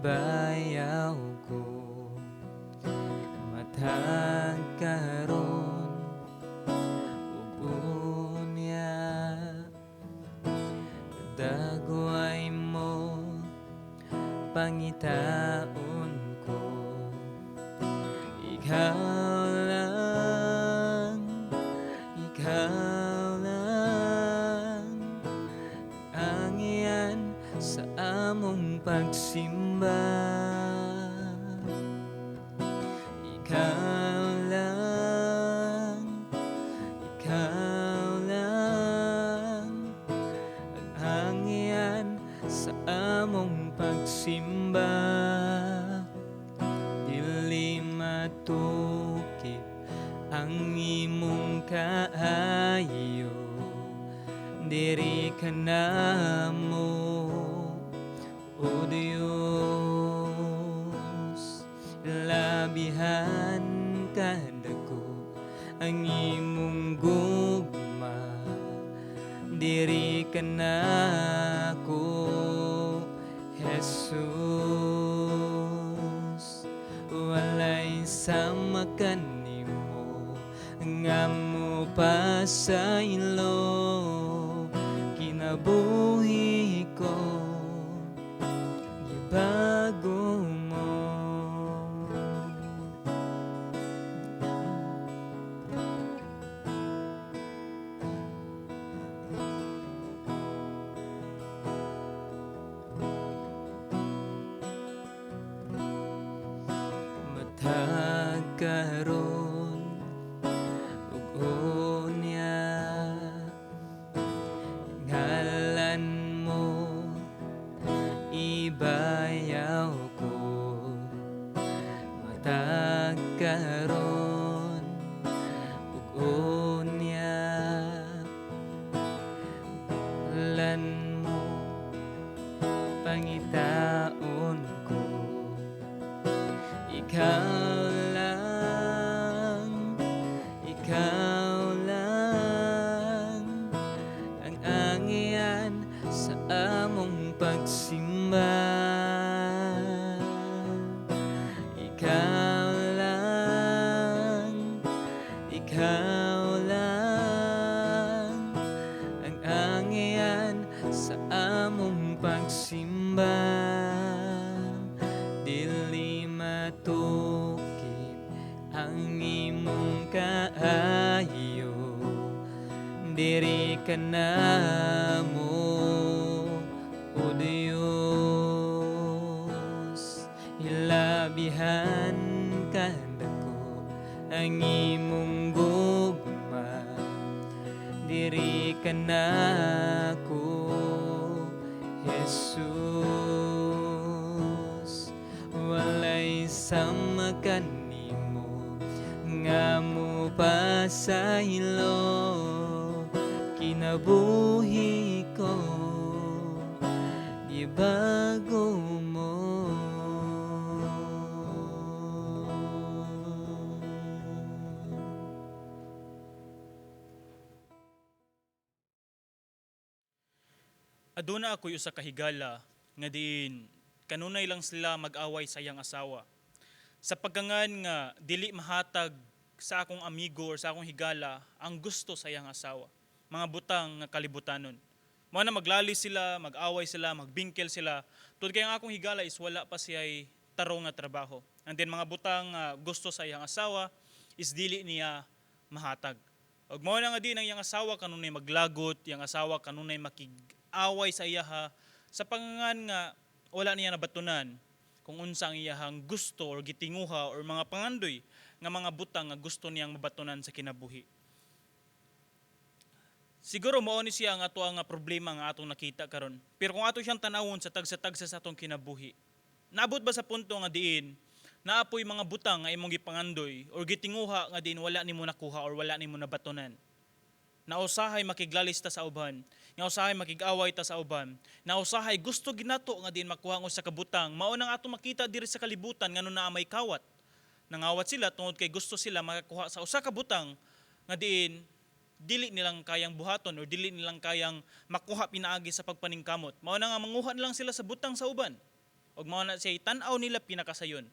Ibayaw ko. Matag karon ug unya, dagway mo, pangitaon ko. Ikaw lang, ikaw lang ang iyan sa among pagsimba. Ikaw lang, ikaw lang ang iyan sa among pagsimba. Dili matukip ang imong kaayo, diri ka namo, O Diyos. Labihan kadako ang imong gugma, diri ka nako, Jesus. Walay sama kanimo nga mo pasaylo, kinabuhi ko gibago mo. Matag karon ug unya, ngalan mo ibayaw ko. Matag karon ug unya, ngalan mo pangitaon ko. Ikaw lang, ikaw lang ang angian sa among pagsimba. Ikaw lang, ikaw lang ang angian sa among pagsimba. Dili matukip ang imong kaayo, diri ka namo, O Dios. Hilabihan kadako ang imong gugma, diri ka nako, Jesus. Walay sama kanimo nga mo pasaylo, kinabuhi ko gibago mo. Aduna ako'y usa ka higala nga diin kanunay lang sila mag-away sa iyang asawa. Sa pagkangan nga dili mahatag sa akong amigo or sa akong higala ang gusto sa iyang asawa. Mga butang nga kalibutanon. Mao na maglali sila, mag-away sila, magbingkel sila. Tud kay ang akong higala is wala pa siya'y tarong nga trabaho. And then mga butang nga gusto sa iyang asawa is dili niya mahatag. Ug mao na nga din ang iyang asawa kanunay maglagot, iyang asawa kanunay makig-away sa iyaha sa pangangan nga wala niya nabatunan kung unsa ang iyahang gusto or gitinguha or mga pangandoy nga mga butang nga gusto niyang mabatunan sa kinabuhi. Siguro mao ni siya ang ato nga problema nga atong nakita karon. Pero kung ato siyang tanawon sa tagsa-tagsa sa atong kinabuhi, naabot ba sa punto nga diin naapoy mga butang nga imong gipangandoy or gitinguha nga diin wala nimo nakuha or wala nimo nabatunan? Na usahay makiglalis ta sa uban, nga usahay makig-away ta sa uban, na usahay gusto ginato nga diin makuha ang usa ka butang, mao nang ato makita diri sa kalibutan ngano naa may kawat. Nangawat sila tungod kay gusto sila makakuha sa usa ka butang nga diin dili nilang kayang buhaton or dili nilang kayang makuha pinaagi sa pagpaningkamot. Mao na nga manguha na lang sila sa butang sa uban. Ug mao na siya tan-aw nila pinakasayon.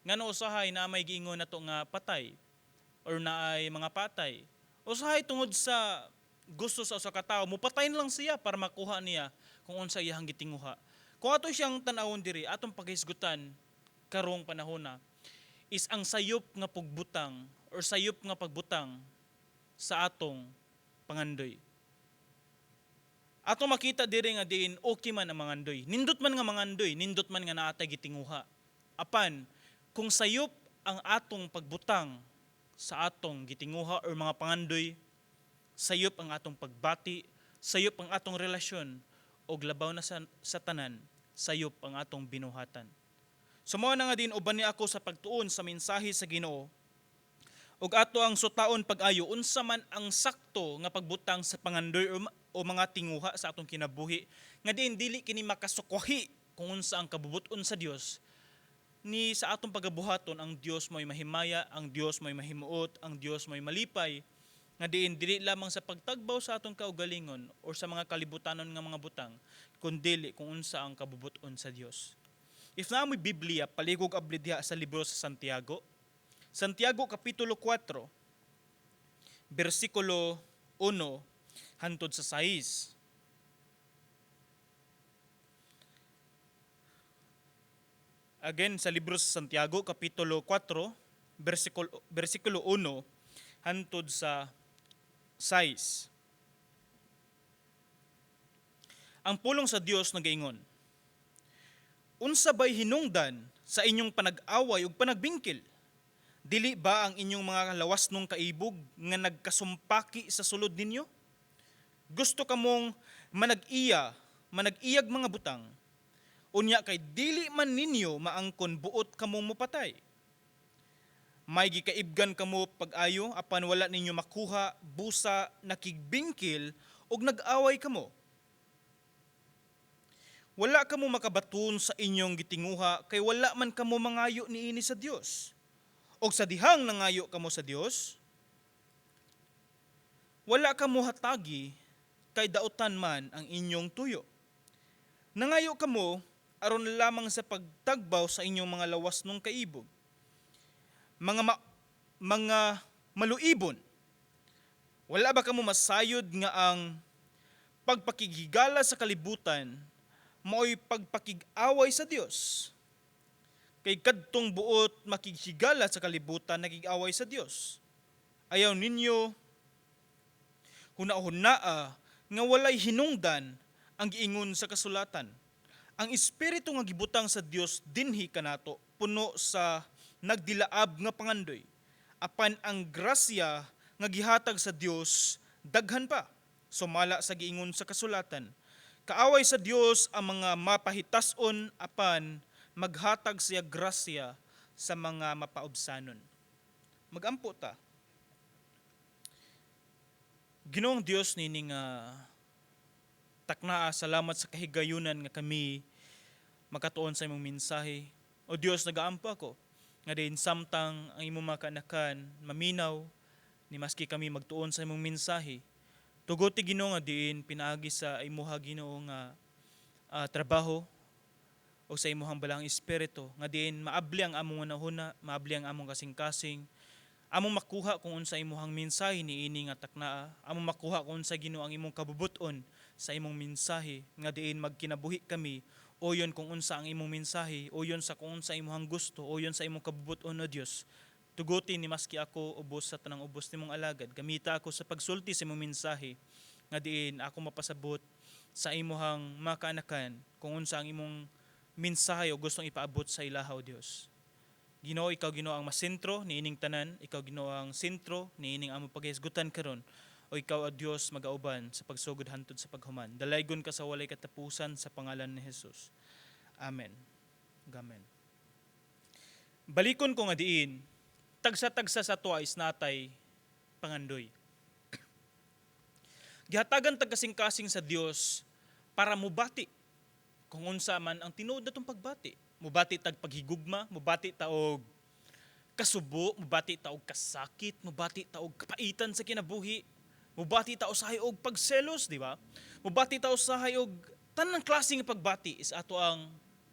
Ngano usahay na may giingon nato nga patay or naay mga patay? Usahay tungod sa gusto sa usa ka tawo, mupatay na lang siya para makuha niya kung unsa iyang gitinguha. Kung ato siyang tan-awon diri, atong paghisgutan karong panahona is ang sayop nga pagbutang or sayop nga pagbutang sa atong pangandoy. Ato makita diri nga diin okay man ang mangandoy. Nindot man nga mangandoy, nindot man nga naatay gitinguha. Apan kung sayop ang atong pagbutang sa atong gitinguha or mga pangandoy, sayop ang atong pagbati, sayop ang atong relasyon, og labaw na sa tanan, sayop ang atong binuhatan. So mao na nga din uban ni ako sa pagtuon sa mensahe sa Ginoo ug ato ang sutaon pag-ayo unsa man ang sakto nga pagbutang sa pangandoy o mga tinguha sa atong kinabuhi nga diin dili kini makasukwahi kung unsa ang kabubut-on sa Dios ni sa atong pagabuhaton. Ang Dios mo'y mahimaya, ang Dios mo'y mahimuot, ang Dios mo'y malipay, nga diin dili lamang sa pagtagbaw sa atong kaugalingon or sa mga kalibutanon nga mga butang, kundili kung unsa ang kabubut-on sa Dios. If naa mo'y Biblia, palihog abli diha sa libro sa Santiago. Santiago Kapitulo 4, bersikulo 1 hantod sa 6. Again, sa libro sa Santiago, Kapitulo 4, bersikulo 1 hantod sa 6. Ang pulong sa Dios nagaingon, "Unsa bay hinungdan sa inyong panag-away ug panagbingkil? Dili ba ang inyong mga lawas nung kaibog nga nagkasumpaki sa sulod ninyo? Gusto kamong manag-iya, manag-iyag mga butang. Unya kay dili man ninyo maangkon, buot kamong mupatay. May gikaibgan kamo pag-ayo apan wala ninyo makuha, busa nakigbingkil ug nag-away kamo. Wala kamo makabaton sa inyong gitinguha kay wala man kamo mangayo niini sa Dios. Og sa dihang nangayo kamo sa Dios, wala kamo hatagi kay dautan man ang inyong tuyo. Nangayo kamo aron lamang sa pagtagbaw sa inyong mga lawas nung kaibog. Mga maluibon, wala ba kamo masayod nga ang pagpakighigala sa kalibutan mao'y pagpakig-away sa Dios? Kay kadtong buot makighigala sa kalibutan, nakig-away sa Dios. Ayaw ninyo huna-hunaa nga walay hinungdan ang giingon sa kasulatan. Ang espiritu nga gibutang sa Dios dinhi kanato puno sa nagdilaab nga pangandoy. Apan ang grasya nga gihatag sa Dios daghan pa, sumala sa giingon sa kasulatan. Kaaway sa Dios ang mga mapahitason, apan maghatag siya grasya sa mga mapaubsanon." Magampo ta. Ginoong Dios, nini nga taknaa, salamat sa kahigayunan nga kami makatuon sa imong mensahe. O Dios, nagaampo ako nga din samtang ang imong mga kaanakan maminaw ni maski kami magtuon sa imong mensahe. Tuguti, Ginoo, nga diin pinaagi sa imuha, Ginoo, nga trabaho o sa imuhang Balaang Espiritu nga diin maabli ang among hunahuna, maabli ang among kasing-kasing, among makuha kung unsa imuhang mensahe niini nga taknaa, among makuha kung unsa, Ginoo, ang imong kabubuton sa imong mensahe nga diin magkinabuhi kami uyon kung unsa ang imong mensahe, uyon sa kung unsa imuhang gusto, uyon sa imong kabubuton, o Dios. Tuguti ni maski ako ubos sa tanang ubos nimong alagad. Gamita ako sa pagsulti sa imong mensahe nga diin ako mapasabot sa imuhang mga kaanakan kung unsa ang imong mensahe o gustong ipaabot sa ilaha, O Dios. Ginoo, ikaw, Ginoo, ang masentro niining tanan, ikaw, Ginoo, ang sentro niining among paghisgutan karon. O ikaw, O Dios, magauban sa pagsugod hantod sa paghuman. Dalaygon ka sa walay katapusan sa pangalan ni Jesus. Amen. Amen. Balikon ko nga diin, tagsa-tagsa sa tuwa is natay pangandoy. Gihatagan tag kasing-kasing sa Dios para mubati kung unsa man ang tinuod natong pagbati. Mubati tag paghigugma, mubati ta og kasubo, mubati ta og kasakit, mubati ta og kapaitan sa kinabuhi, mubati ta usahay og pagselos, di ba? Mubati ta usahay og tanang klase nga pagbati is ato ang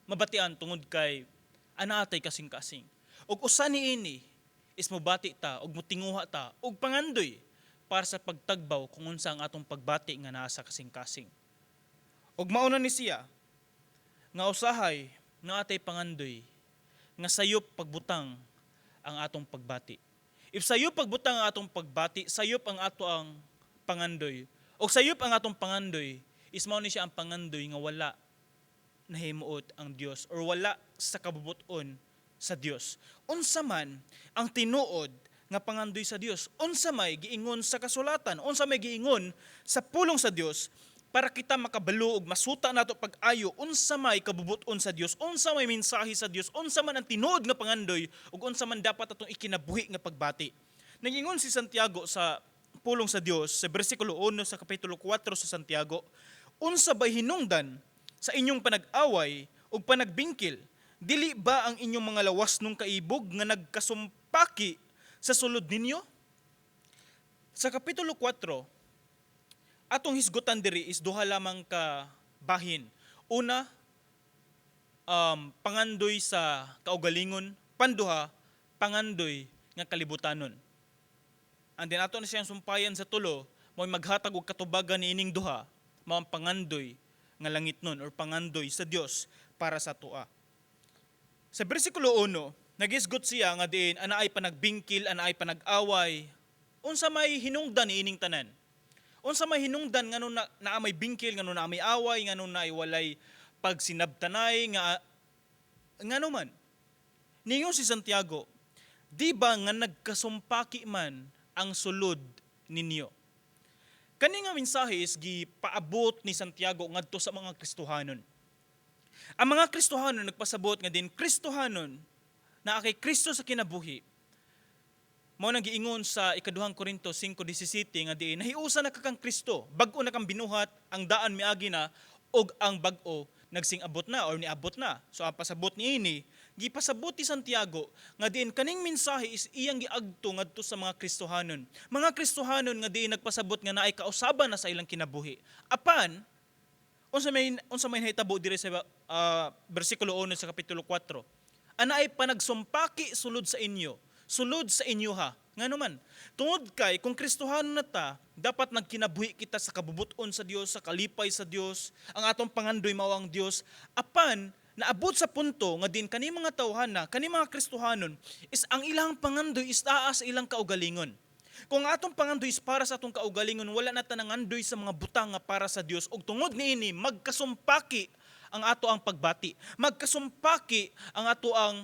mabatian tungod kay ana atay kasing-kasing. Ug usa niini is mobati ta ug motinguha ta og pangandoy para sa pagtagbaw kung unsa ang atong pagbati nga naa sa kasing-kasing. Ug mauna ni siya nga usahay nga atay pangandoy nga sayop pagbutang ang atong pagbati. If sayop pagbutang ang atong pagbati, sayop ang ato ang pangandoy. Og sayop ang atong pangandoy, is mao ni siya ang pangandoy nga wala nahimuot ang Dios or wala sa kabubuton sa Dios. Unsa man ang tinuod nga pangandoy sa Dios? Unsa may giingon sa kasulatan? Unsa may giingon sa pulong sa Dios para kita makabalo og masuta nato pag-ayo unsa may kabubuton sa Dios, unsa may mensahe sa Dios, unsa man ang tinuod nga pangandoy ug unsa man dapat atong ikinabuhi nga pagbati? Nagingon si Santiago sa pulong sa Dios sa bersikulo 1 sa kapitulo 4 sa Santiago, "Unsa bay hinungdan sa inyong panag-away ug panagbingkil? Dili ba ang inyong mga lawas nung kaibog nga nagkasumpaki sa sulod ninyo?" Sa kapitulo 4, atong hisgutan diri is duha lamang ka bahin. Una, pangandoy sa kaugalingon. Panduha, pangandoy nga kalibutanon. And then ato na siyang sumpayan sa tulo, mo'y maghatag og katubagan niining duha, mao ang pangandoy nga langit nun or pangandoy sa Dios para sa atoa. Sa bersikulo 1, nagisgot siya nga diin ana ay panagbingkil, ana ay panag-away. Unsa may hinungdan niining tanan? Unsa may hinungdan ngano na naa may bingkil, ngano naa may away, ngano na ay walay pagsinabtanay nga ngano man? Ningon si Santiago, "Di ba nga nagkasumpaki man ang sulod ninyo?" Kani nga mensahe is gipaabot ni Santiago ngadto sa mga Kristohanon. Ang mga Kristohanon nagpasabot nga din Kristohanon na kay Kristo sa kinabuhi. Mao nang giingon sa ikaduhang Korinto 5:17 nga diin nahiusa na ka kang Kristo, bag-o na kang binuhat, ang daan miagi na ug ang bag-o nagsing-abot na or niabot na. So ang pasabot niini, gipasabot ni Santiago nga diin kaning mensahe is iyang giagto ngadto sa mga Kristohanon. Mga Kristohanon nga diin nagpasabot nga naay kausaban na sa ilang kinabuhi. Apan unsa may nahitabo diri sa bersikulo 1 sa kapitulo 4? Ana ay panagsumpaki sulod sa inyo, sulod sa inyo ha. Ngano man? Tungod kay kung Kristohanon na ta, dapat nagkinabuhi kita sa kabubuton sa Dios, sa kalipay sa Dios, ang atong pangandoy mao ang Dios. Apan naabot sa punto nga din kani mga tawhana, kani mga Kristohanon is ang ilang pangandoy is naa sa ilang kaugalingon. Kung ang atong pangandoy is para sa atong kaugalingon, wala na ta nangandoy sa mga butang nga para sa Dios ug tungod niini magkasumpaki ang ato ang pagbati. Magkasumpaki ang ato ang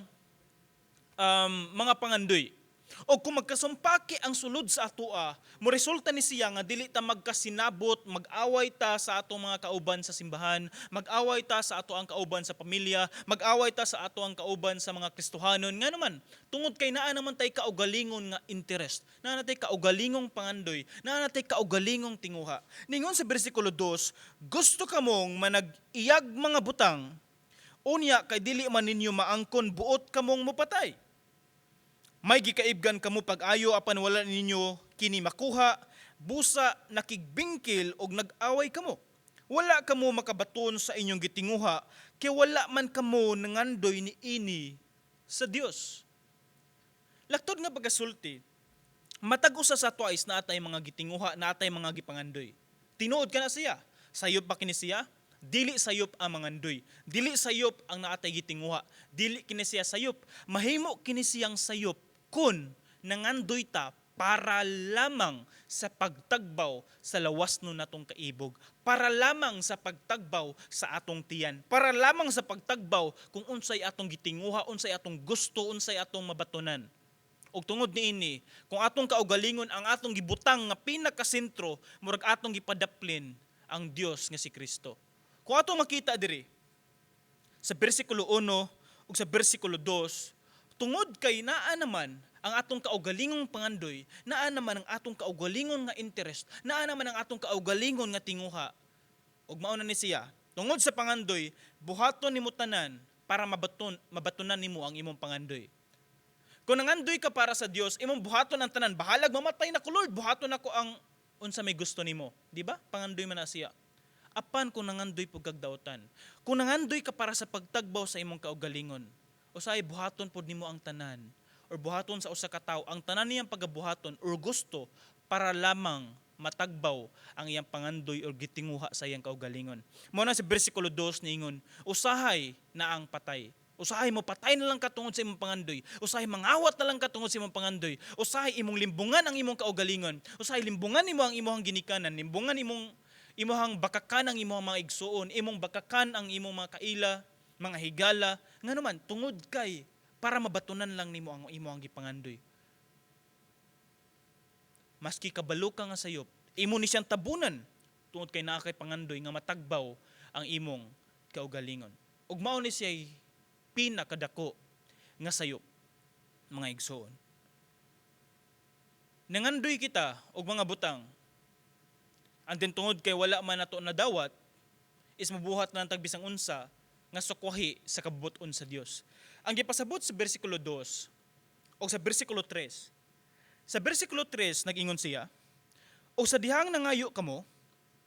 mga pangandoy. O kung magkasumpaki ang sulod sa atoa, mo resulta ni siya nga dili ta magkasinabot, mag-away ta sa atong mga kauban sa simbahan, mag-away ta sa ato ang kauban sa pamilya, mag-away ta sa ato ang kauban sa mga Kristohanon. Nga naman, tungod kay naa naman tay kaugalingon nga interest, naa na tay kaugalingong pangandoy, naa na tay kaugalingong tinguha. Ningon sa bersikulo 2, "Gusto kamong manag-iyag mga butang, unya kay dili man ninyo maangkon, buot kamong mupatay. May gikaibgan kamo pag-ayo apan wala ninyo kini makuha, busa nakigbingkil og nag-away kamo. Wala kamo makabaton sa inyong gitinguha kay wala man kamo nangandoy ni ini sa Dios." Laktod nga pagkasulti, matag usa sa ato is naa tay mga gitinguha, naa tay mga gipangandoy. Tinuod kana siya. Sayop ba kini siya? Dili sayop ang mangandoy. Dili sayop ang naa tay gitinguha. Dili kini siya sayop. Mahimo kini siyang sayop kung nangandoy ta para lamang sa pagtagbaw sa lawas no natong kaibog, para lamang sa pagtagbaw sa atong tiyan, para lamang sa pagtagbaw kung unsay atong gitinguha, unsay atong gusto, unsay atong mabatonan. Og tungod niini, kung atong kaugalingon ang atong gibutang nga pinakasentro, murag atong gipadaplin ang Dios nga si Kristo. Kung atong makita diri sa bersikulo 1 ug sa bersikulo 2, tungod kay naa naman ang atong kaugalingong pangandoy, naa naman ang atong kaugalingon nga interest, naa naman ang atong kaugalingon nga tinguha. Ug mao na ni siya, tungod sa pangandoy, buhaton nimo tanan para mabatonan nimo ang imong pangandoy. Kung nangandoy ka para sa Dios, imong buhaton ang tanan, bahalag mamatay na ko, Lord, buhaton ako ang unsa may gusto nimo, di ba? Pangandoy man na siya. Apan kung nangandoy pud kag dautan, kung nangandoy ka para sa pagtagbaw sa imong kaugalingon, usahay buhaton pod nimo ang tanan or buhaton sa usa ka tawo ang tanan niyang pagabuhaton or gusto para lamang matagbaw ang iyang pangandoy or gitinguha sa iyang kaugalingon. Mao na sa bersikulo 2 niingon, usahay na ang patay. Usahay mo patay na lang ka tungod sa imong pangandoy. Usahay mangawat na lang ka tungod sa imong pangandoy. Usahay imong limbungan ang imong kaugalingon. Usahay limbungan nimo ang imong ginikanan, limbungan imong imong bakakan ang imong mga igsuon, imong bakakan ang imong mga kaila, mga higala, ngano man tungod kay para mabatunan lang nimo ang imong gipangandoy. Maski kabalo ka nga sayop, imo ni siyang tabunan tungod kay naa kay pangandoy nga matagbaw ang imong kaugalingon. Ug mao ni siya pinakadako nga sayop, mga igsoon. Nangandoy kita og mga butang, and then tungod kay wala man nato nadawat, is mabuhat na ang bisang unsa nga sukwahi sa kabubut-on sa Dios. Ang gipasabot sa bersikulo 2 o sa bersikulo 3. Sa bersikulo 3 nag-ingon siya, "O sa dihang nangayo kamo,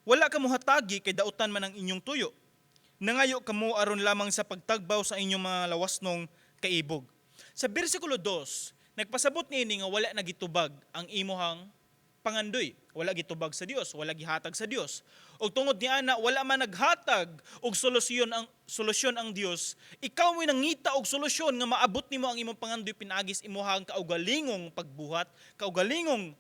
wala kamo hatagi kay dautan man ang inyong tuyo. Nangayo kamo aron lamang sa pagtagbaw sa inyong mga lawasnong kaibog." Sa bersikulo 2, nagpasabot niini nga wala na gitubag ang imuhang pangandoy. Wala gitubag sa Dios, wala gihatag sa Dios. Og tungod ni ana, wala man naghatag og solusyon ang Dios. Ikaw mo'y nangita og solusyon nga maabot nimo ang imong pangandoy pinaagis imuhang kaugalingong pagbuhat, kaugalingong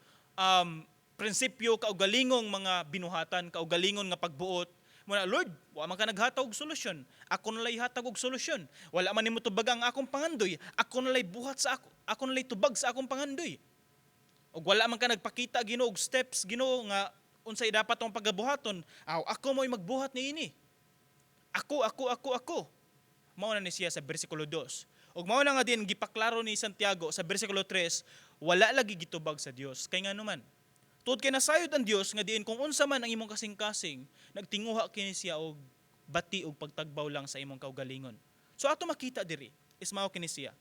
prinsipyo, kaugalingong mga binuhatan, kaugalingon nga pagbuot. Muna, "Lord, wa man ka naghatag og solusyon. Ako na lay hatag og solusyon. Wala man nimo tubag ang akong pangandoy. Ako na lay buhat sa ako, ako na lay tubag sa akong pangandoy. Og wala man ka nagpakita, Ginoo, og steps, Ginoo, nga unsay dapat akong pagabuhaton. Aw, ako mo'y magbuhat niini. Ako, ako, ako, ako." Mao na ni siya sa bersikulo 2. Ug mao na nga din gipaklaro ni Santiago sa bersikulo 3, wala lagi gitubag sa Dios. Kay ngano man? Tuod kay nasayod ang Dios nga diin kung unsa man ang imong kasing-kasing, nagtinguha kini siya og bati og pagtagbaw lang sa imong kaugalingon. So ato makita diri is mao kini siya.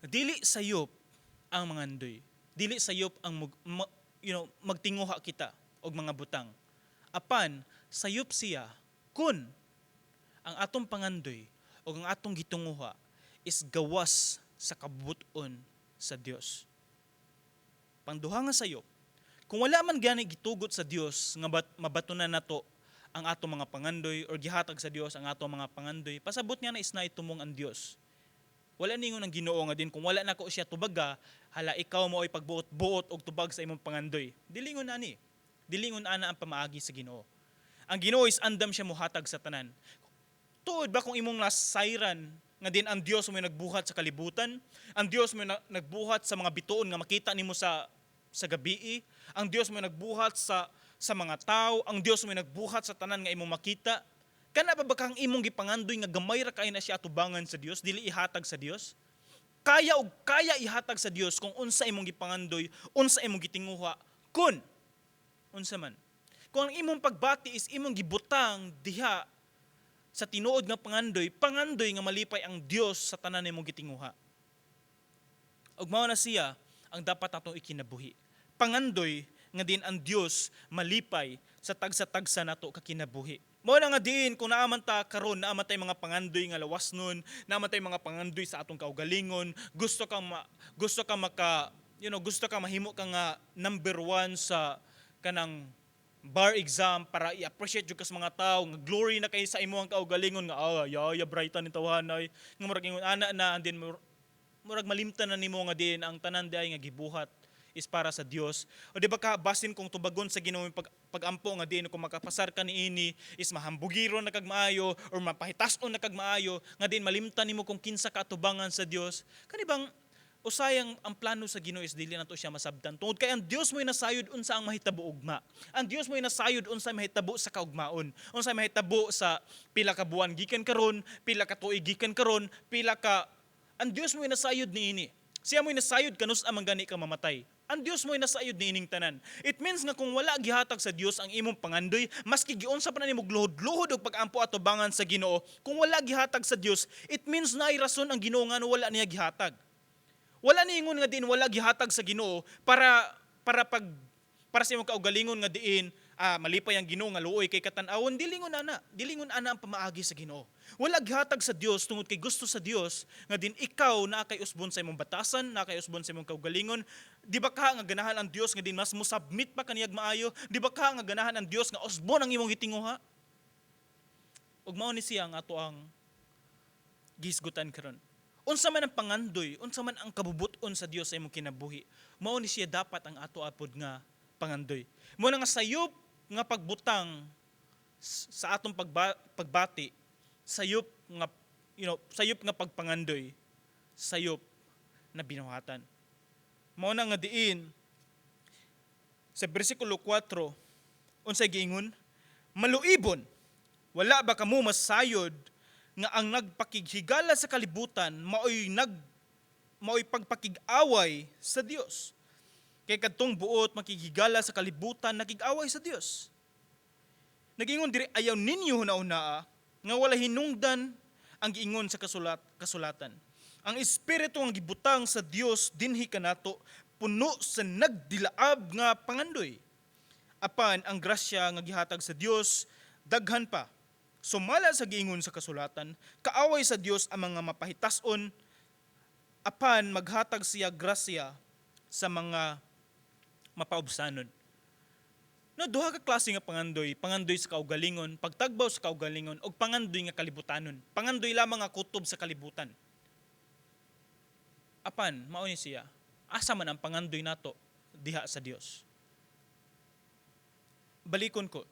Dili sayop ang mangandoy. Dili sayop ang mag, magtinguha kita og mga butang. Apan sayop siya kun ang atong pangandoy o ang atong gitunguha is gawas sa kabubut-on sa Dios. Pangduha nga sayop, kung wala man gani gitugot sa Dios nga mabatunan nato ang atong mga pangandoy or gihatag sa Dios ang atong mga pangandoy, pasabot nga na is naay tumong ang Dios. Wala ningon ang Ginoo nga din kung wala nako siya tubaga, hala, ikaw mo ay pagbuot-buot og tubag sa imong pangandoy. Dilingon ani. Dilingon ana ang pamaagi sa Ginoo. Ang Ginoo is andam siya muhatag sa tanan. Tuod ba kung imong nasayran nga din ang Dios mo nagbuhat sa kalibutan, ang Dios mo nagbuhat sa mga bituon nga makita nimo sa gabii, ang Dios mo nagbuhat sa mga tao, ang Dios mo nagbuhat sa tanan nga imong makita? Kana pa ba kang imong gipangandoy nga gamay ra kay na siya atubangan sa Dios, dili ihatag sa Dios? Kaya og kaya ihatag sa Dios kung unsa imong gipangandoy, unsa imong gitinguha, kun unsa man. Kung ang imong pagbati is imong gibutang diha sa tinuod nga pangandoy, pangandoy nga malipay ang Dios sa tanan nimong gitinguha. Ug mao na siya ang dapat natong ikinabuhi. Pangandoy nga din ang Dios malipay sa tagsa-tagsa nato ka kinabuhi. Mao na nga diin kung naa man ta karon, naa man tay mga pangandoy nga lawas nun, naa man tay mga pangandoy sa atong kaugalingon, gusto ka maka you know, gusto ka mahimo ka nga number one sa kanang bar exam para i-appreciate jud ka sa mga tao nga glory na kay sa imong kaugalingon nga ah, yaya brightan ni tawhanay nga murag ingon ana na, and then murag malimtan na nimo nga din ang tanan diay nga gibuhat is para sa Dios. O di ba ka basin kung tubagon sa Ginoo yung pagampo nga diin kung makapasar ka niini is mahambugiron na kag maayo or mapahitason na kag maayo nga din malimtan nimo kung kinsa ka atubangan sa Dios. Kani bang usayang ang plano sa Ginoo is dili nato siya masabtan tungod kay ang Dios mo'y nasayod unsa ang mahitabo ugma. Ang Dios mo'y nasayod unsa mahitabo sa kaugmaon. Unsa mahitabo sa pila ka buwan gikan karon, pila ka tuig gikan karon, pila ka ang Dios mo'y nasayod niini. Siya mo'y nasayod kanus amang gani ka mamatay. Ang Dios mo'y nasayod niining tanan. It means nga kung wala gihatag sa Dios ang imong pangandoy, maski giunsa pa na nimo luhod-luhod og pag-ampo atubangan sa Ginoo, kung wala gihatag sa Dios, it means naay rason ang Ginoo nga wala niya gihatag. Wala niingon nga diin wala gihatag sa Ginoo para para pag para sa imong kaugalingon nga diin Ah, malipay ang Ginoo nga luoy kay katan-awon. Dili ingon ana, dili ingon ana ang pamaagi sa Ginoo. Wala gihatag sa Dios tungod kay gusto sa Dios nga din ikaw naa kay usbon sa imong batasan, naa kay usbon sa imong kaugalingon. Di ba ka nga ganahan ang Dios nga din mas mo submit pa kaniyag maayo? Di ba ka nga ganahan ang Dios nga usbon ang imong gitinguha? Ug mao ni siya ang ato ang gihisgutan karon. Unsa man ang pangandoy, unsa man ang kabubut-on sa Dios sa imong kinabuhi, mao ni siya dapat ang ato apod nga pangandoy. Mao na nga sayop nga pagbutang sa atong pagbati, sayop nga sayop nga pagpangandoy, sayop na binuhatan. Mao na nga diin sa bersikulo 4, unsay giingon? "Maluibon, wala ba kamo masayod nga ang nagpakighigala sa kalibutan maoy pagpakig-away sa Dios? Kay kadtong buot makighigala sa kalibutan, nakig-away sa Dios." Nagingon diri, ayaw ninyo huna-hunaa nga wala hinungdan ang giingon sa kasulatan. Ang espiritu ang gibutang sa Dios dinhi kanato puno sa nagdilaab nga pangandoy. Apan ang grasya nga gihatag sa Dios daghan pa. Sumala sa giingon sa kasulatan, kaaway sa Dios ang mga mapahitason, apan maghatag siya grasya sa mga mapaubsanon. No, duha ka klase nga pangandoy: pangandoy sa kaugalingon, pagtagbaw sa kaugalingon, ug pangandoy nga kalibutanon. Pangandoy lamang nga kutob sa kalibutan. Apan mao ni siya, asa man ang pangandoy nato diha sa Dios? Balikon ko.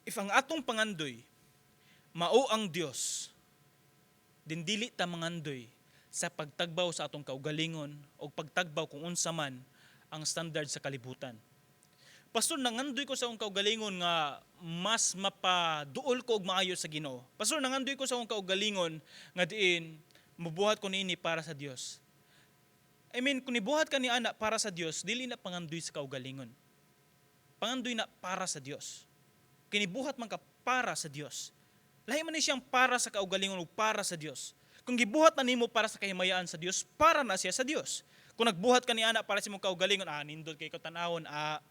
If ang atong pangandoy mao ang Dios, din dili ta mangandoy sa pagtagbaw sa atong kaugalingon o pagtagbaw kung unsa man ang standard sa kalibutan. "Pastor, nangandoy ko sa akong kaugalingon nga mas mapaduol ko og maayo sa Ginoo. Pastor, nangandoy ko sa akong kaugalingon nga diin mubuhat ko niini para sa Dios." I mean, kung nibuhat ka ni ana para sa Dios, dili na pangandoy sa kaugalingon. Pangandoy na para sa Dios. Kinibuhat man ka para sa Dios. Lahi man ni siyang para sa kaugalingon o para sa Dios. Kung gibuhat na nimo para sa kahimayaan sa Dios, para na siya sa Dios. Kung nagbuhat ka ni ana para sa imong kaugalingon, ah, nindot kay ko tan-awon, ah,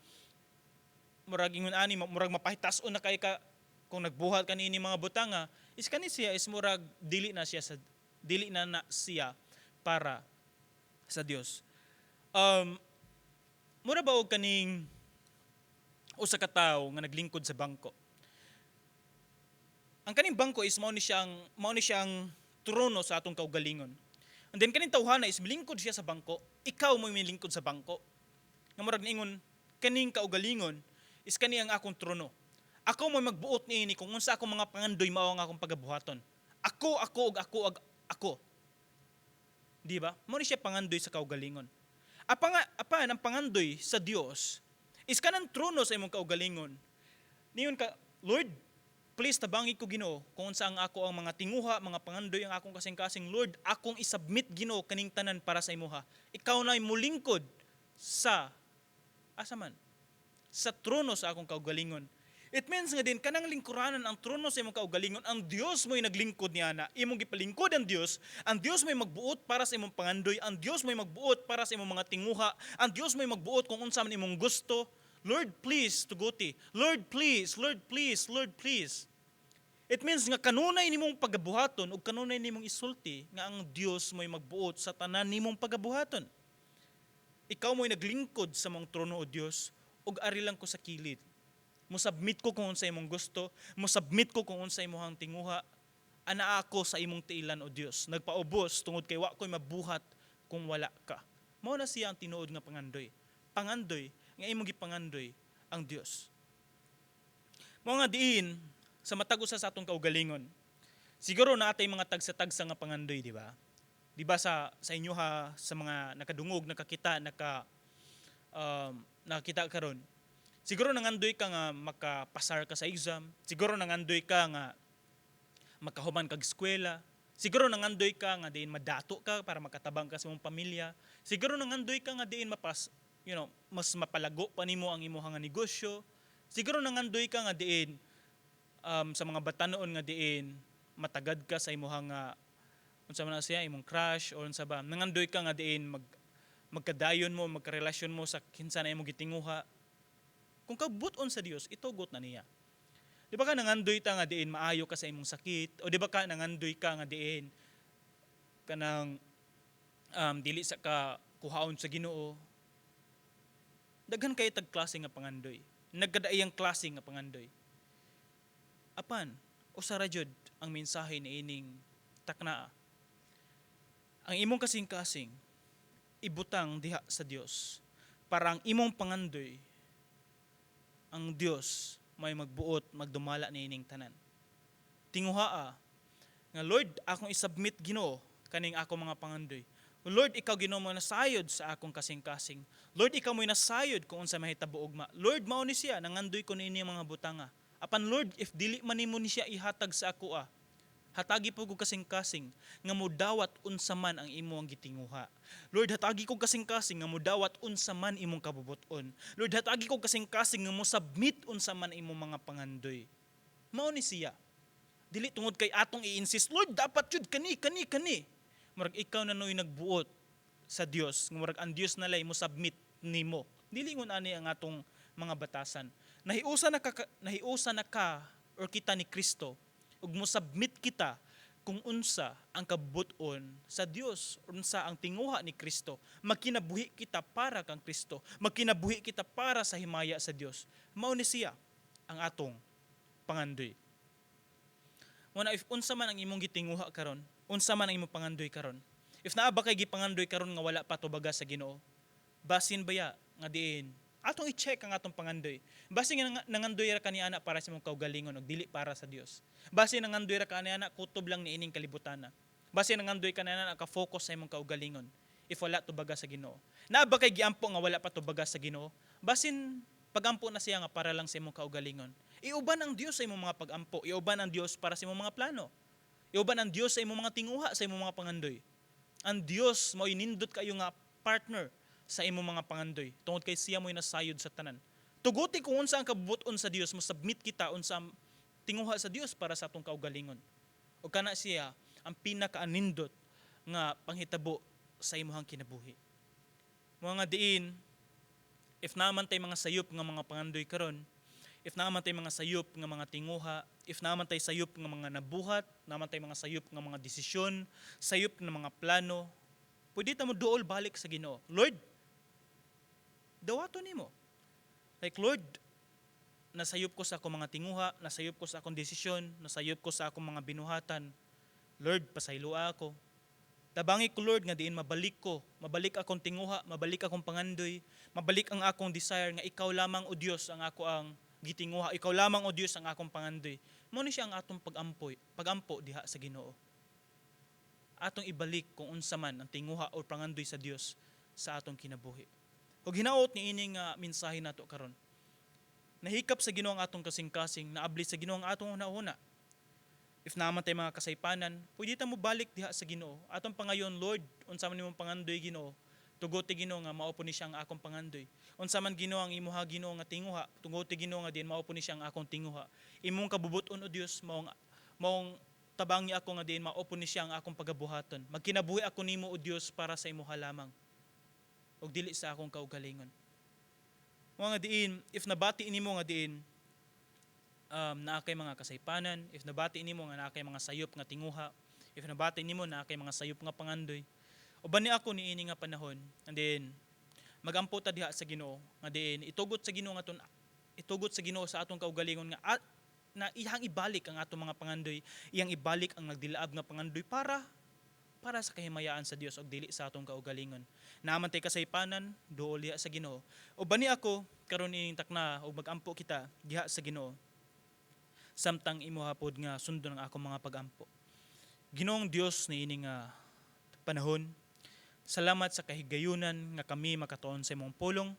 murag ingon ani, murag mapahitason na kay ka kung nagbuhat ka niini mga butanga, is kani siya is murag dili na na siya para sa Dios. Mura ba og kaning usa ka tawo nga naglingkod sa bangko? Ang kaning bangko is mao ni siyang trono sa atong kaugalingon. And then kaning tawhana is milingkod siya sa bangko, ikaw mo milingkod sa bangko. Nga murag niingon, kaning kaugalingon is kani ang akong trono. Ako mo magbuot niini, kung unsa akong mga pangandoy, mao ang akong pagabuhaton. Ako, ako ug ako ug ako. Di ba? Mao ni siya pangandoy sa kaugalingon. Apan ang pangandoy sa Dios is kanang trono sa imong kaugalingon. Niingon ka, "Lord, please tabangi ko, Ginoo, kung unsa ang ako ang mga tinguha, mga pangandoy ang akong kasing-kasing. Lord, akong isubmit, Ginoo, kaning tanan para sa imuha." Ikaw na mulingkod sa asa man sa trono sa akong kaugalingon. It means nga din kanang lingkuranan ang trono sa imong kaugalingon, ang Dios mo'y naglingkod niya na. Imong gipalingkod ang Dios, ang Dios mo'y magbuot para sa imong pangandoy, ang Dios mo'y magbuot para sa imong mga tinguha, ang Dios mo'y magbuot kung unsa man imong gusto. "Lord, please, tuguti. Lord, please, Lord, please, Lord, please." It means nga kanunay nimong pagabuhaton ug kanunay nimong isulti nga ang Dios mo'y magbuot sa tanan nimong pagabuhaton. "Ikaw mo'y naglingkod sa mong trono, o Dios, ug ari lang ko sa kilid. Mo-submit ko kung unsa imong gusto, mo-submit ko kung unsa imong tinguha. Anaa ako sa imong tiilan, o Dios. Nagpaubos tungod kay wa ko'y mabuhat kung wala ka." Mao na siya ang tinuod nga pangandoy. Pangandoy nga imong gipangandoy ang Dios. Mao nga diin sa matag usa sa atong kaugalingon, siguro naa tay mga tagsa-tagsa nga pangandoy, di ba? Di ba sa inyo ha, sa mga nakadungog, nakakita, nakakita karon. Siguro nangandoy ka nga makapasar ka sa exam, siguro nangandoy ka nga makahuman kag eskwela, siguro nangandoy ka nga diin madato ka para makatabang ka sa imong pamilya, siguro nangandoy ka nga diin mapas mas mapalago pa nimo ang imong nga negosyo. Siguro nangandoy ka nga diin sa mga batanon nga diin matagad ka sa imong nga unsa man na siya, imong crush or unsa ba. Nangandoy ka nga diin magkadayon mo, magkarelasyon mo sa kinsa na imong gitinguha. Kung kabubut-on sa Dios, itugot na niya. Di ba ka nangandoy ta nga diin maayo ka sa imong sakit, o di ba ka nangandoy ka nga diin kanang dili sa ka kuhaon sa Ginoo? Daghan kay tag klase nga pangandoy. Nagkadaiyang klase nga pangandoy. Apan, usa ra jud ang mensahe niining taknaa. Ang imong kasing-kasing ibutang diha sa Dios para ang imong pangandoy, ang Dios may magbuot magdumala niining tanan. Tinguhaa nga, "Lord, akong isubmit, Ginoo, kaning ako mga pangandoy. Lord, ikaw, Ginoo, mo nasayod sa akong kasing-kasing. Lord, ikaw mo'y nasayod kung unsa mahitabo ugma. Lord, mao ni siya, nangandoy ko niini mga butanga. Apan Lord, if dili man nimo ni siya ihatag sa ako ah, hatagi po ko kasing-kasing nga mudawat unsa man ang imong gitinguha. Lord, hatagi ko kasing-kasing nga mudawat unsa man imong kabubuton. Lord, hatagi ko kasing-kasing nga mo submit unsa man imong mga pangandoy." Mao ni siya. Dili tungod kay atong i-insist, "Lord, dapat jud kani, kani, kani." Murag ikaw na noy nagbuot sa Dios, nga murag ang Dios na lay mo submit nimo. Dili ngun ani ang atong mga batasan. Nahiusa na ka or kita ni Kristo ug mo submit kita kung unsa ang kabubuton sa Dios, unsa ang tinguha ni Kristo. Magkinabuhi kita para kang Kristo. Magkinabuhi kita para sa himaya sa Dios. Mao ni siya ang atong pangandoy. Muna if unsa man ang imong gitinguha karon, unsa man ang imong pangandoy karon. If naa ba kay gipangandoy karon nga wala pa tubaga sa Ginoo, basin baya nga diin atong i-check ang atong pangandoy. Basin nga nangandoy ra kani ana para sa imong kaugalingon ug dili para sa Dios. Basin nangandoy ra kani ana kutob lang niining kalibutan. Basin nangandoy kani ana ka-focus sa imong kaugalingon if wala tubaga sa Ginoo. Naa ba kay giampo nga wala pa tubaga sa Ginoo? Basin pagampo na siya nga para lang sa imong kaugalingon. Iuban ang Dios sa imong mga pagampo, iuban ang Dios para sa imong mga plano. Iuban ang Dios sa imong mga tinguha, sa imong mga pangandoy. Ang Dios mao nindot kayo nga partner sa imong mga pangandoy tungod kay siya mo'y nasayod sa tanan. Tuguti kung unsa ang kabubuton sa Dios, mo submit kita unsa ang tinguha sa Dios para sa atong kaugalingon. O kana siya ang pinakaanindot nga panghitabo sa imong kinabuhi. Mga diin, if naman tay mga sayop nga mga pangandoy karon, if naman tay mga sayop nga mga tinguha, if naman tay sayop nga mga nabuhat, naman tay mga sayop nga mga desisyon, sayop nga mga plano, pwede ta mo duol balik sa Ginoo. "Lord, dawato nimo. Like, Lord, nasayop ko sa akong mga tinguha, nasayop ko sa akong desisyon, nasayop ko sa akong mga binuhatan. Lord, pasayloa ako. Tabangi ko, Lord, nga diin mabalik ko, mabalik akong tinguha, mabalik akong pangandoy, mabalik ang akong desire nga ikaw lamang, O Dios, ang ako ang gitinguha, ikaw lamang, O Dios, ang akong pangandoy." Mao ni siya ang atong pagampo diha sa Ginoo. Atong ibalik kung unsa man ang tinguha o pangandoy sa Dios sa atong kinabuhi. Ug hinaot ni ining nga mensahe nato karon, nahikap sa Ginoo ang atong kasing-kasing, naabli sa Ginoo ang atong hunahuna. If naman tay mga kasaypanan, pwede ta mo balik diha sa Ginoo. Atong pangayon, "Lord, unsa man imong pangandoy, Ginoo, tuguti, Ginoo, nga mao po ni siya ang akong pangandoy. Unsa man, Ginoo, ang imuha, Ginoo, nga tinguha, tuguti, Ginoo, nga diin mao po ni siya ang akong tinguha. Imong kabubuton, o Dios, maong tabangi ako nga diin mao po ni siya ang akong pagabuhaton. Magkinabuhi ako nimo, o Dios, para sa imuha lamang ug dili sa akong kaugalingon." Mga diin, if nabati nimo nga diin naa kay mga kasaypanan, if nabati nimo nga naa kay mga sayop nga tinguha, if nabati nimo naa kay mga sayop nga pangandoy, uban ni ako niini nga panahon, and then magampo ta diha sa Ginoo nga diin itugot sa Ginoo sa atong kaugalingon nga na iyang ibalik ang atong mga pangandoy, iyang ibalik ang nagdilaab nga pangandoy para sa kahimayaan sa Dios ug dili sa atong kaugalingon. Naman tay kasaypanan, duol diha sa Ginoo. Uban ni ako karon ining takna ug magampo kita diha sa Ginoo. Samtang imo hapod nga sundon ang akong mga pagampo. Ginoong Dios, niini nga panahon, salamat sa kahigayunan nga kami makatuon sa imong pulong.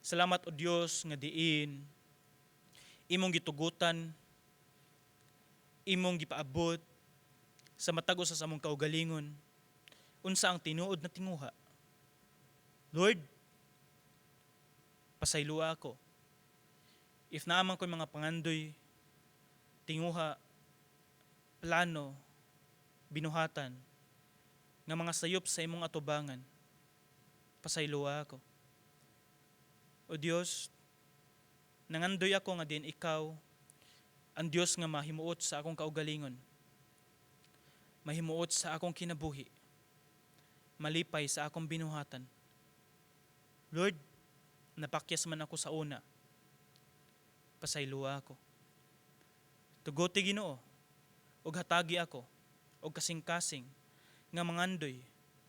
Salamat, o Dios, nga diin imong gitugutan, imong gipaabot sa matag usa sa among kaugalingon unsa ang tinuod na tinguha. Lord, pasayloa ako. If naaman ko mga pangandoy, tinguha, plano, binuhatan, nga mga sayop sa imong atubangan, pasayloa ako. O Dios, Nangandoy ako nga diin ikaw ang Dios nga mahimuot sa akong kaugalingon, mahimuot sa akong kinabuhi, malipay sa akong binuhatan. Lord, napakyas man ako sa una. Pasayloa ako. Tugoti, Ginoo, ug hatagi ako og kasing-kasing nga mangandoy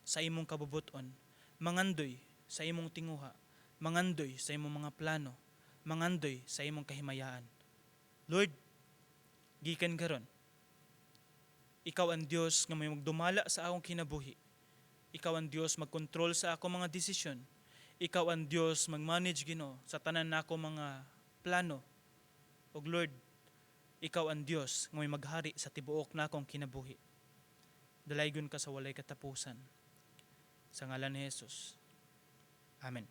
sa imong kabubut-on, mangandoy sa imong tinguha, mangandoy sa imong mga plano, mangandoy sa imong kahimayaan. Lord, gikan karon, ikaw ang Dios nga may magdumala sa akong kinabuhi. Ikaw ang Dios magkontrol sa akong mga desisyon. Ikaw ang Dios mag-manage, Ginoo, sa tanan nako mga plano. Ug Lord, ikaw ang Dios nga may maghari sa tibuok nakong kinabuhi. Dalaygon ka sa walay katapusan. Sa ngalan ni Jesus. Amen.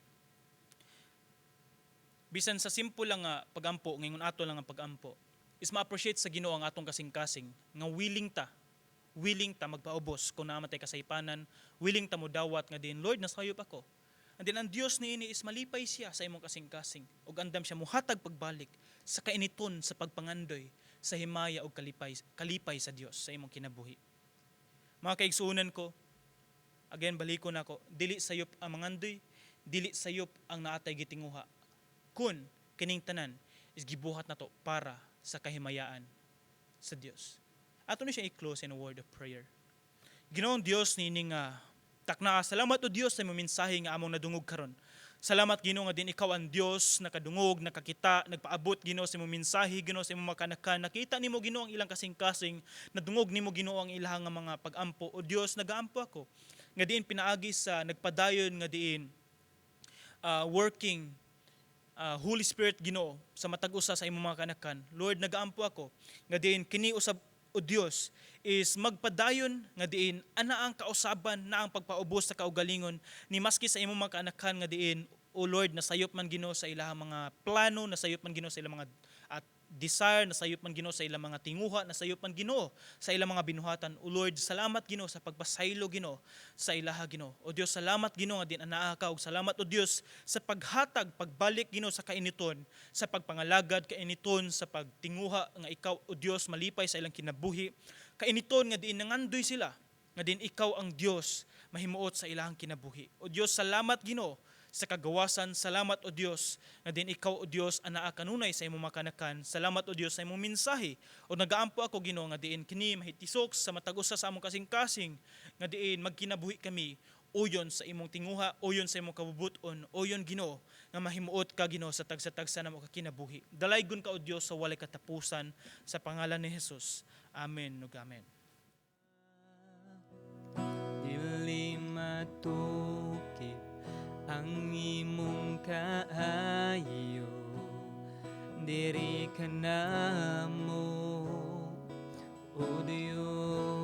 Bisan sa simple lang nga pagampo, ngayon ato lang ang pagampo, is ma-appreciate sa Ginoo ang atong kasing-kasing nga willing ta magpaubos kung naa man tay kasaypanan, willing ta mo dawat nga diin, "Lord, nasayop ako." And then ang Dios niini is malipay siya sa imong kasing-kasing ug andam siya muhatag pagbalik sa kainiton sa pagpangandoy sa himaya ug kalipay sa Dios sa imong kinabuhi. Mga kaigsuonan ko, again, balikon nako, dili sayop ang mangandoy, dili sayop ang naa tay gitinguha. Kun kining tanan is gibuhat nato para sa kahimayaan sa Dios. Ato na siya i-close in a word of prayer. Ginoong Dios, niining nga takna, salamat o Dios sa imong mensahe nga among nadungog karon. Salamat, Ginoo, nga diin ikaw ang Dios nakadungog, nakakita, nagpaabot, Ginoo, sa imong mensahe, Ginoo, sa imong mga kanakan. Nakita nimo, Ginoo, ang ilang kasing-kasing, nadungog nimo, Ginoo, ang ilang nga mga pagampo. O Dios, nagaampo ako nga diin pinaagi sa nagpadayon nga diin working Holy Spirit, Ginoo, sa matag usa sa imong mga kanakan. Lord, nagaampo ako nga diin kini usab, o Dios, is magpadayon nga diin ana ang kausaban na ang pagpaubos sa kaugalingon ni maski sa imong mga kaanakan nga diin, O Lord, nasayop man, Ginoo, sa ilang mga plano, nasayop man, Ginoo, sa ilang mga at desire, nasayop man, Ginoo, sa ilang mga tinguha, nasayop man, Ginoo, sa ilang mga binuhatan. O Lord, salamat, Ginoo, sa pagpasaylo, Ginoo, sa ilaha, Ginoo. O Dios, salamat, Ginoo, nga diin anaa ka ug salamat, O Dios, sa paghatag pagbalik, Ginoo, sa kainiton, sa pagpangalagad, kainiton sa pagtinguha nga ikaw, O Dios, malipay sa ilang kinabuhi. Kainiton nga diin nangandoy sila nga diin ikaw ang Dios mahimuot sa ilang kinabuhi. O Dios, salamat, Ginoo, sa kagawasan. Salamat, O Dios, nga diin ikaw, O Dios, anaa kanunay sa imong mga kanakan. Salamat, O Dios, sa imong mensahe. O nagaampo ako, Ginoo, nga diin kini mahitisok sa matag usa sa among kasing-kasing nga diin magkinabuhi kami uyon sa imong tinguha, uyon sa imong kabubuton, uyon, Ginoo, nga mahimuot ka, Ginoo, sa tagsa-tagsa namo ka kinabuhi. Dalaygon ka, O Dios, sa walay katapusan, sa pangalan ni Jesus. Amen ug amen. Dili matukib ang imong kaayo diri kanamo, O Dios.